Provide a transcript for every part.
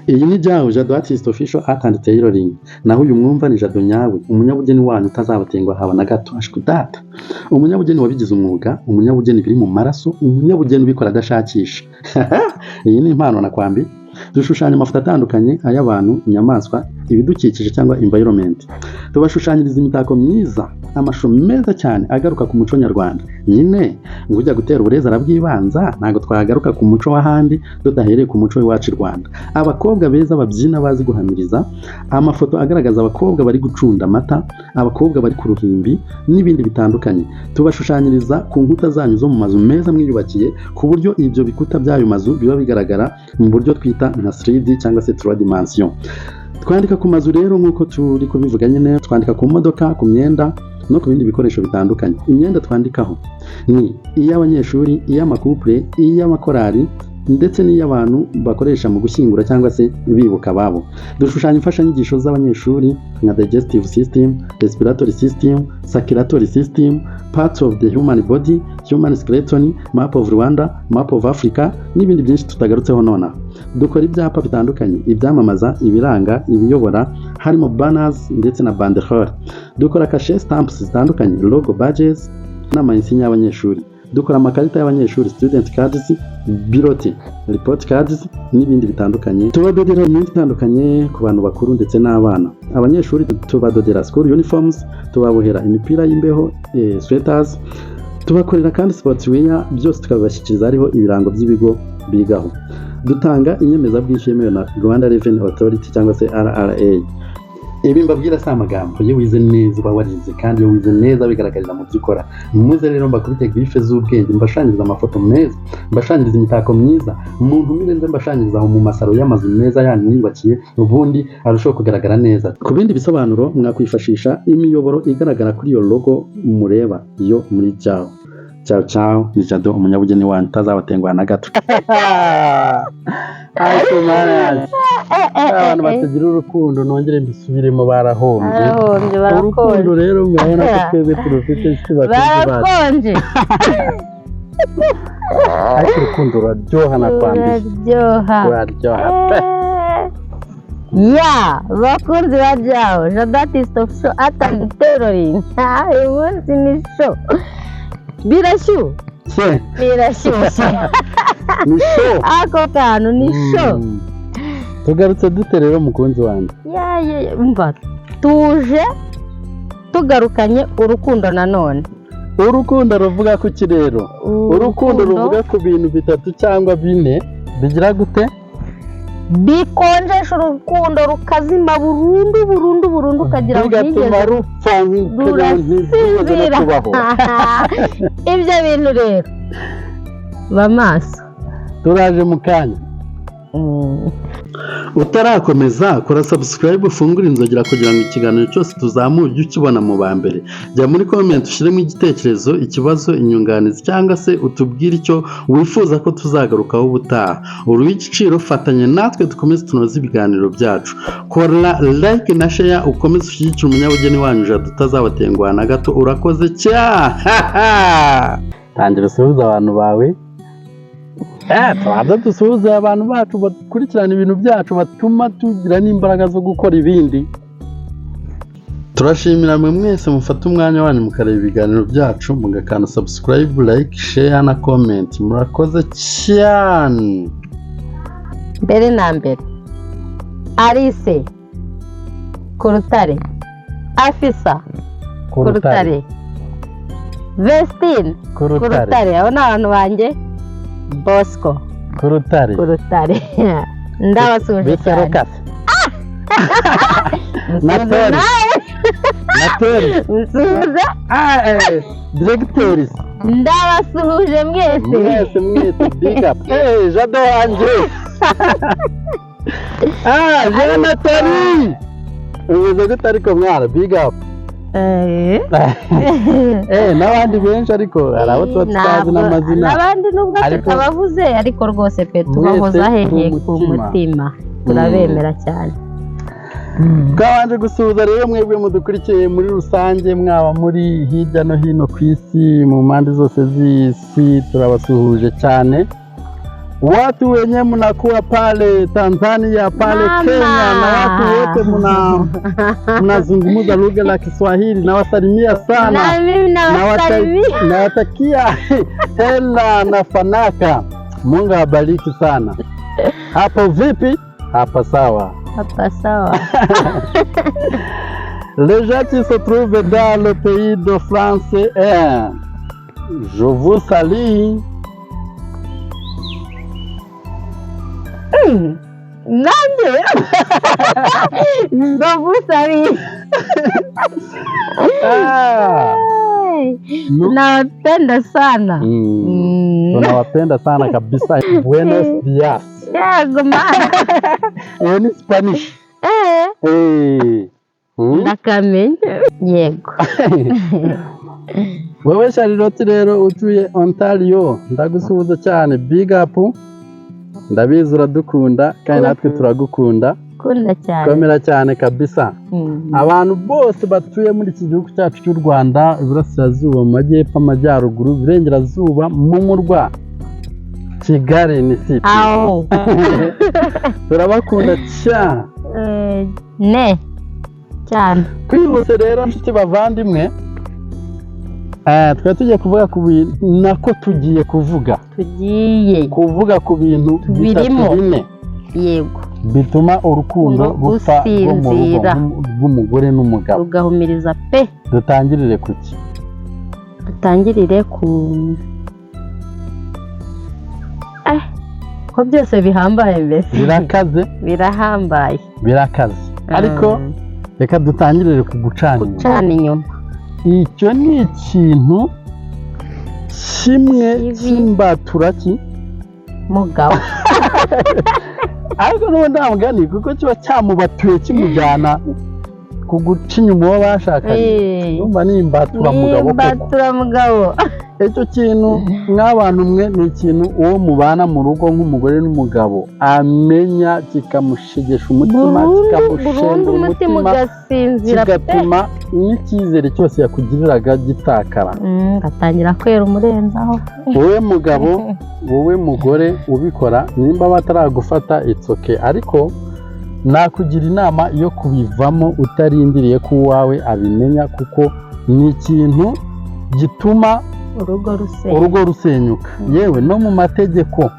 Iyi ni Jawo Jado Artist Official Art and Tailoring. Naho uyu mwumva ni Jado nyawe, umunyabugeni wanyu utazabatenguha haba na gato. Ashwi data, umunyabugeni wabigize umwuga, umunyabugeni biri mu maraso, umunyabugeni ubikora adashakisha. Iyi ni impano nakwambi. Dushushanya amafoto atandukanye, ay'abantu, inyamaswa, ibidukikije cyangwa environment. Tubashushanyiriza imitako myiza, amashusho meza cyane agaruka ku muco nyarwanda. Nyine ngo ujya gutera uburezi arabwibanza, ntabwo twagaruka ku muco w'ahandi tudahereye ku muco w'iwacu i Rwanda. Abakobwa beza babyina bazi guhamiriza, amafoto agaragaza abakobwa bari gucunda amata, abakobwa bari ku ruhimbi n'ibindi bitandukanye. Tubashushanyiriza ku nkuta zanyu zo mu mazu meza mwiyubakiye, ku buryo ibyo bikuta by'ayo mazu biba bigaragara mu buryo twita nka 3D cyangwa se 3 dimension. Twandika ku mazu rero nk'uko turi kubivuga nyine, twandika ku modoka, ku myenda no ku bindi bikoresho bitandukanye. Imyenda twandikaho ni iy'abanyeshuri, iy'amakupure, iy'amakorali ndetse n'iy'abantu bakoresha mu gushyingura cyangwa se bibuka ababo. Dushushanya imfashanyigisho z'abanyeshuri nka digestive system, respiratory system, circulatory system, parts of the human body, human skeleton, map of Rwanda, map of Africa n'ibindi byinshi tutagarutseho nonaha. Dukora ibyapa bitandukanye, ibyamamaza, ibiranga, ibiyobora, harimo banners ndetse na banderole. Dukora kashe stamps zitandukanye, logo, badges n'ama-insigne y'abanyeshuri. Dukora amakarita y'abanyeshuri, student cards, bulletin, report cards n'ibindi bitandukanye. Tubadodera imyenda itandukanye ku bantu bakuru ndetse n'abana. Abanyeshuri tubadodera school uniforms, tubabohera imipira y'imbeho, sweaters, tubakorera kandi sportswear, byose tukabibashyikiriza hariho ibirango by'ibigo bigaho. Dutanga inyemezabwishyu yemewe na Rwanda Revenue Authority cyangwa se RRA. Ibi mbabwira si amagambo. Iyo wize neza uba warize, kandi iyo wize neza bigaragarira mu byo ukora. Muze rero mbakubite griffe z'ubwenge, mbashanyiriza amafoto meza, mbashanyiriza imitako myiza. Muntumire nze mbashanyiriza aho mu masaro y'amazu meza yanyu mwiyubakiye, ubundi arushaho kugaragara neza. Ku bindi bisobanuro mwakwifashisha imiyoboro igaragara kuri iyo logo mureba yo muri Jawo. Ciao ciao, ni Jado umunyabugeni wanyu utazabatenguha na gato. Ariko Mana yanjye, abantu batagira urukundo, nongere mbisubiremo, barahombye. Barahombye. Urukundo Barakonje. rero murabona ko twebwe turufite, inshuti bakunzi bacu. Barakonje. Ariko urukundo ruraryoha nakwambiye. Ruraryoha. Ruraryoha pe. Ya bakunzi ba Jawo Jado Artist Official Art and Tailoring, uyu munsi ni show, birashyushye. Se Birashyushye. Ni show. Ako kantu ni show. Tugarutse dute rero, mukunzi wanjye? Ya, umva, tuje tugarukanye urukundo nanone. Urukundo ruvuga ku ki rero? Urukundo ruvuga ku bintu bitatu cyangwa bine bigira gute? Bikonjesha urukundo rukazima burundu burundu burundu, ukagira ngo bigatuma ntiyigeze rupfa ntibyigeze no rurasinzira. kubaho. Ibyo bintu rero, ba maso. Turaje mu kanya. Utarakomeza, kora subscribe, ufungure inzogera kugira ngo ikiganiro cyose tuzamuye ujye ukibona mu ba mbere. Jya muri comment ushyiremo igitekerezo, ikibazo, inyunganizi cyangwa se utubwire icyo wifuza ko tuzagarukaho ubutaha. Uri uw'igiciro, fatanya natwe dukomeze tunoze ibiganiro byacu. Kora like na share, ukomeze ushyigikire umunyabugeni wanyu Jado utazabatenguha na gato. Urakoze cyane. Tangira usuhuze abantu bawe. Tubanza dusuhuze abantu bacu bakurikirana ibintu byacu, batuma tugira n'imbaraga zo gukora ibindi. Turashimira mwe mwese mufata umwanya wanyu mukareba ibiganiro byacu, mugakanda subscribe, like, share na comment. Murakoze cyane. Mbere na mbere, Alice ku rutare, Afisa ku rutare, Vestine ku ku rutare, rutare, abo ni abantu banjye, Bosco ku rutare, ku rutare, ndabasuhuje Bise cyane. Rukase na Nsuhuze Tori. nawe. Na Tori. Nsuhuze. Directeurs. Ndabasuhuje mwese. Mwese mwese, big up. Jado wanjye, jewe na Tori, umeze gute? Ariko mwana, big up. N'abandi benshi, ariko hari abo tuba tutazi n'amazina. N'abandi nubwo tutabavuze, ariko rwose pe tubahoza Mwese hehe? ku Ku mutima. mutima, turabemera cyane. Twabanje gusuhuza rero mwebwe mudukurikiye muri rusange, mwaba muri hirya no hino ku isi, mu mpande zose z'isi, turabasuhuje cyane. Watu wenye mnakuwa pale Tanzania, pale Mama. Kenya na watu wote mnazungumza lugha la Kiswahili, nawasalimia sana. Na mimi nawasalimia. Nawatakia hela na fanaka. Mungu awabariki sana. Hapo vipi? Hapa sawa. Hapa sawa. Les gens qui se trouvent dans le pays de France, je vous salue. Nanjye ndagusariye. Ah, Nawapenda sana. Tunawapenda sana kabisa. Buenos dias. Yego mana. Hiyo ni Spanish. Eh, Eh. Ndakamenya. Yego. Wewe Charlotte rero utuye Ontario, ndagusuhuza cyane, big up. Ndabizi uradukunda kandi natwe turagukunda. Kunda cyane. Komera cyane kabisa. Abantu bose batuye muri iki gihugu cyacu cy'u Rwanda, iburasirazuba, mu majyepfo, amajyaruguru, iburengerazuba, mu murwa Kigali ni city. Aho. Turabakunda cyane. Eh, ne cyane. Twihuse rero nshuti bavandimwe, twari tugiye kuvuga ku bintu, nako tugiye kuvuga Tugiye kuvuga ku bintu bitatu, Birimo. bine Yego. bituma urukundo rupfa rwo mu rugo Gusinzira. rw'umugore n'umugabo. Rugahumiriza pe. Dutangirire ku ki? Dutangirire ku ko byose bihambaye mbese. Birakaze. Birahambaye. Birakaze, ariko reka dutangirire ku gucana inyuma. Gucana inyuma. Icyo ni ikintu kimwe Kibi. cy'imbatura ki Mugabo. Ariko n'ubundi nta mugani, kuko kiba cyamubatuye kimujyana ku guca inyuma uwo bashakanye. Urumva ni imbaturamugabo koko. Imbaturamugabo. Icyo kintu mw'abantu mwe, ni ikintu uwo mubana mu rugo nk'umugore n'umugabo amenya, kikamushegesha umutima, Burundu burundu, kikamushengura umutima umutima, ugasinzira pe. kigatuma n'icyizere cyose yakugiriraga gitakara. Gatangira kwera umurenzaho. Wowe mugabo, wowe mugore ubikora, nimba bataragufata it's okay, ariko nakugira inama yo kubivamo utarindiriye ko uwawe abimenya, kuko ni ikintu gituma urugo rusenya. Urugo rusenyuka. Yewe no mu mategeko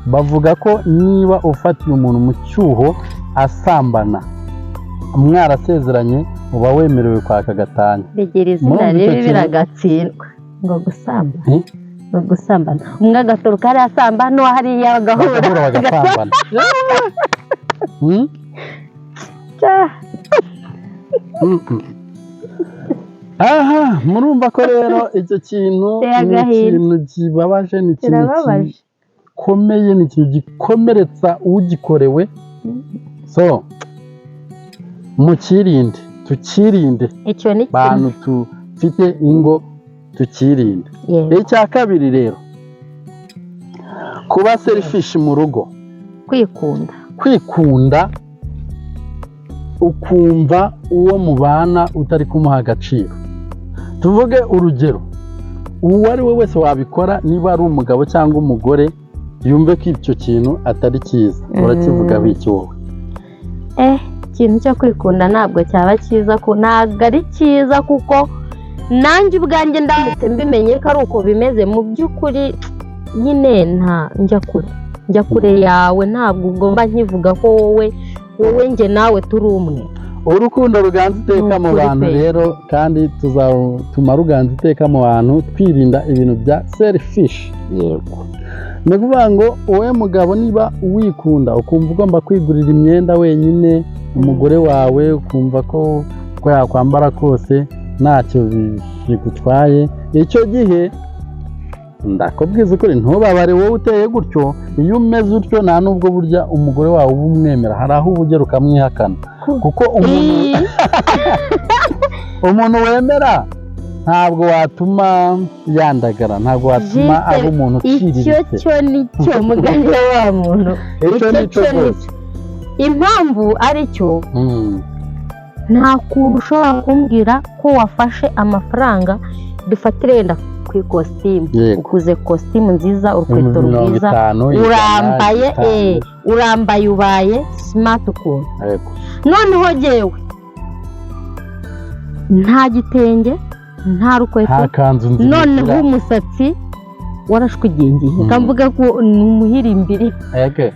bavuga ko niba ufatiye umuntu mu cyuho asambana mwarasezeranye, uba wemerewe kwaka gatanya. Bigira izina Murumva icyo ribi, kintu? Biragatsindwa ngo gusamba. Hmm? Ngo gusambana, umwe agaturuka hariya asamba n'uwo hariya bagahura. Bagahura bagasambana. Cya. Aha murumva ko rero icyo kintu Biteye ni agahinda. ikintu kibabaje, ni ikintu Kirababaje. Gikomeye, ni ikintu gikomeretsa ugikorewe. So mukirinde, tukirinde. Icyo ni kimwe. Bantu tufite ingo, tukirinde. Yego. Icya kabiri rero, kuba selfish mu rugo. Kwikunda. Kwikunda, ukumva uwo mubana utari kumuha agaciro. Tuvuge urugero, uwo ari we wese wabikora, niba ari umugabo cyangwa umugore, yumve ko icyo kintu atari cyiza. Urakivuga biki wowe? Ikintu cyo kwikunda ntabwo cyaba cyiza, ko ntabwo ari cyiza, kuko nanjye ubwanjye ndamutse mbimenye ko ari uko bimeze, mu by'ukuri nyine nta njya kure yawe. Ntabwo ugomba nkivuga ko wowe njye nawe turi umwe. Urukundo ruganza iteka mu Ni ukuri bantu pe. rero, kandi tuzatuma ruganza iteka mu bantu twirinda ibintu bya selfish. Yego. Ni ukuvuga ngo wowe mugabo, niba wikunda, ukumva ugomba kwigurira imyenda wenyine, umugore wawe ukumva ko uko yakwambara kose ntacyo bigutwaye, icyo gihe ndakubwiza ukuri, ntubabare wowe uteye gutyo. Iyo umeze utyo, nta nubwo burya umugore wawe uba umwemera, hari aho uba ugera ukamwihakana, kuko umuntu wemera ntabwo watuma yandagara, ntabwo watuma Jise, aba umuntu icyo uciriritse. Cyo ni cyo mugani wa muntu. Icyo ni cyo cyo ni rwose. cyo. Impamvu ari cyo, nta kuntu ushobora kumbwira ko wafashe amafaranga, dufatire wenda Ku ikositimu, uguze kositimu nziza, urukweto 50,000, rwiza, 100, urambaye, 5. Urambaye, ubaye smart ukuntu. Noneho jyewe nta gitenge, nta rukweto, Nta kanzu nziza. Noneho umusatsi warashwigingiye. Reka ko ni umuhirimbiri. Eke,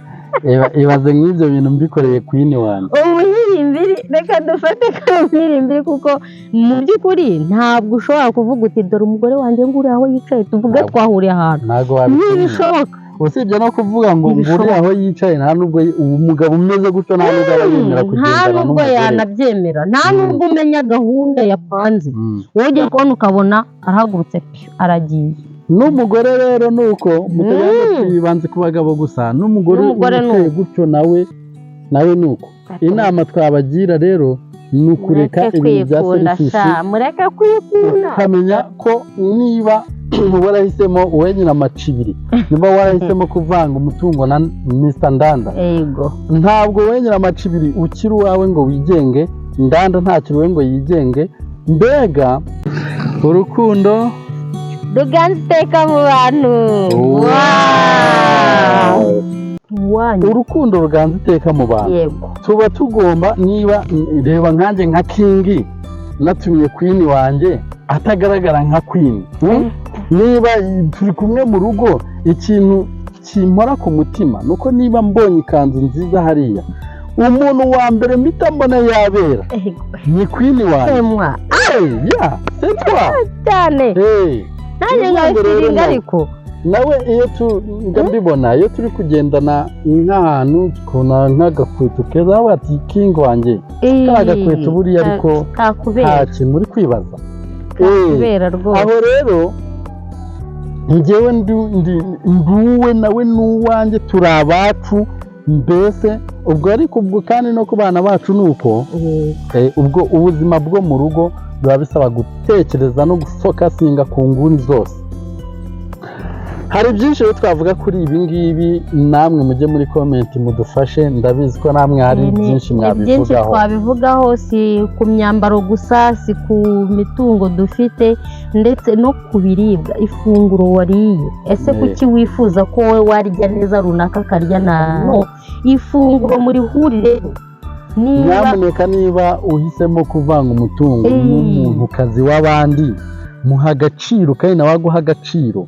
ibaze nk'ibyo bintu mbikoreye queen wanjye. Umuhirimbiri, reka dufate ko ari umuhirimbiri, kuko mu by'ukuri ntabwo ushobora kuvuga uti: "Dore umugore wanjye nguriya aho yicaye," tuvuge twahuriye ahantu. Ntabwo wabikora. Ntibishoboka. Usibye no kuvuga ngo nguriya Ntibishoboka. aho yicaye, nta nubwo uwo mugabo umeze gutyo nta nubwo aba yemera Nta kugendana nubwo n'umugore. yanabyemera, nta nubwo umenya gahunda yapanze. Wowe ugiye kubona ukabona arahagurutse, piyo, aragiye. N'umugore rero ni uko mutagira ngo twibanze ku bagabo gusa, n'umugore N'umugore ni uteye uko. gutyo nawe ni uko. Inama twabagira rero ni ukureka Mureke ibintu bya kwikunda selfish, sha, mureke kwikunda. ukamenya ko niba warahisemo wenyine amacibiri, niba warahisemo kuvanga umutungo na Mr Ndanda, ntabwo wenyine amacibiri ukiri uwawe ngo wigenge, Ndanda ntakiri uwe ngo yigenge. Mbega urukundo! Ruganza iteka mu bantu. Wow! Wanyu. Urukundo ruganza iteka mu bantu. Tuba tugomba, niba reba nkanjye nka king natumye queen wanjye atagaragara nka queen, Niba turi kumwe mu rugo, ikintu kimpora ku mutima ni uko niba mbonye ikanzu nziza hariya, umuntu wa mbere mpita mbona yabera ni queen wanjye. Semwa. Hey, yeah, c'est toi. Cyane. Hey. Nanjye Urukundo rero nkabifiringa nawe. ariko. Nawe iyo tu njya mbibona, iyo turi kugendana nk'ahantu tukabona nk'agakweto keza, aho bati: "King wanjye, kariya gakweto buriya ariko nta Kakubera. kintu uri kwibaza." Kakubera rwose. Aho rero njyewe nduwe nawe n'uwanjye, turi abacu mbese. Ubwo ariko ubwo kandi no ku bana bacu ni uko. Ubwo ubuzima bwo mu rugo biba bisaba gutekereza no gufocusinga ku nguni zose. Hari byinshi rero twavuga kuri ibi ngibi. Namwe mujye muri comment mudufashe, ndabizi ko namwe hari byinshi Ni byinshi mwabivugaho. twabivugaho, si ku myambaro gusa, si ku mitungo dufite, ndetse no ku biribwa, ifunguro wariye. Ese kuki wifuza ko wowe warya neza, runaka akarya nabi? No, ifunguro murihurire niba Nyamuneka, niba uhisemo kuvanga umutungo n'umuntukazi w'abandi, muha agaciro kandi nawe aguha agaciro.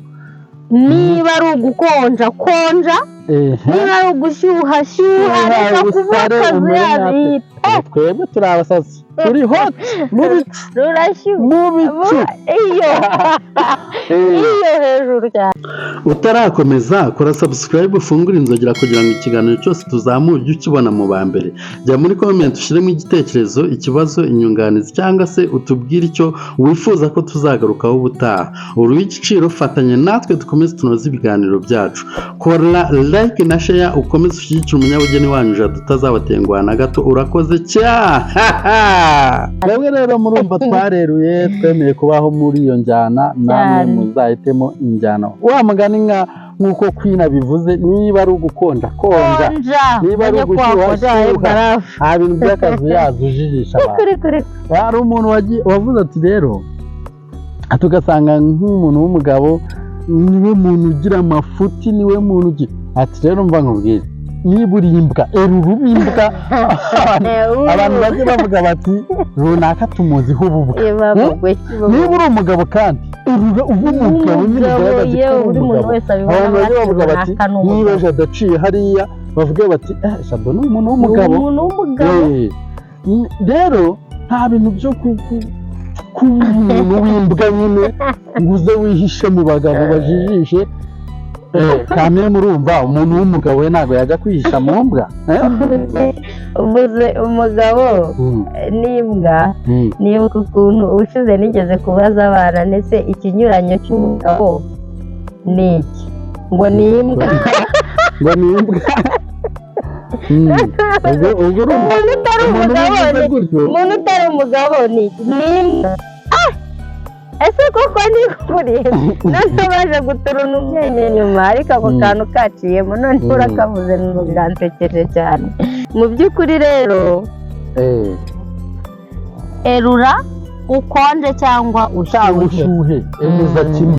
Niba ari ugukonja, konja. Niba ari ugushyuha, shyuha. Shyuha, Reka kuba usare, akazi umere yabita. Twebwe turi abasazi, turi hot mu bicu. Rurashyuha. Mu bicu. Iyo iyo hejuru cyane. Utarakomeza, kora subscribe, ufungure inzogera kugira ngo ikiganiro cyose tuzamuye ujye ukibona mu ba mbere. Jya muri comment ushyiremo igitekerezo, ikibazo, inyunganizi, cyangwa se utubwire icyo wifuza ko tuzagarukaho ubutaha. Uri uw'igiciro, fatanya natwe dukomeze tunoze ibiganiro byacu. Kora like na share, ukomeze ushyigikire umunyabugeni wanyu Jado utazabatenguha na gato. Urakoze cyane. Twebwe rero murumva twareruye, twemeye kubaho muri iyo njyana, namwe Cyane. muzahitemo injyana. Wa mugani nka nk'uko Queen abivuze, niba ari ugukonja, konja. Konja. Niba ari Ujye ugushyuha, kwakonja shyuha. barafu. Nta bintu by'akazi yaza ujijisha abantu. Kuri kuri. Hari umuntu wavuze ati rero tugasanga nk'umuntu w'umugabo niwe muntu ugira amafuti, niwe muntu ugira, ati: "Rero mva nkubwire, niba uri imbwa, erura ube imbwa." Abantu bajye bavuga bati: "Runaka tumuziho ububwa." Niba uri umugabo kandi, erura ube umugabo nyine, ugaragaze ko Yewe, uri buri muntu umugabo. wese abibona Abantu bajye bati bavuga bati runaka ni niba umugabo. Jado aciye hariya, bavuge bati: "Eh, Jado ni umuntu w'umugabo." Ni umuntu w'umugabo. Rero nta bintu byo kuba umuntu w'imbwa nyine ngo uze wihishe mu bagabo bajijishe. Kamwe murumva umuntu w'umugabo we ntabwo yajya kwihisha mu mbwa, eh? Uvuze umugabo n'imbwa, nibuka ukuntu ubushize nigeze kubaza abana ndetse ikinyuranyo cy'umugabo ni iki, ngo ni imbwa. Ngo ni imbwa. Ubwo urumva Umuntu utari umuntu umugabo ubivuze gutyo. Umuntu utari umugabo ni iki? Ni imbwa. Ah! Ese koko ni kuri noneho baje guturuna ubwenge nyuma, ariko ako kantu kaciyemo none urakavuze ngo biransekeje cyane mu by'ukuri rero. Erura ukonje cyangwa Cyangwa ushyuhe. ushyuhe, emeza kimwe.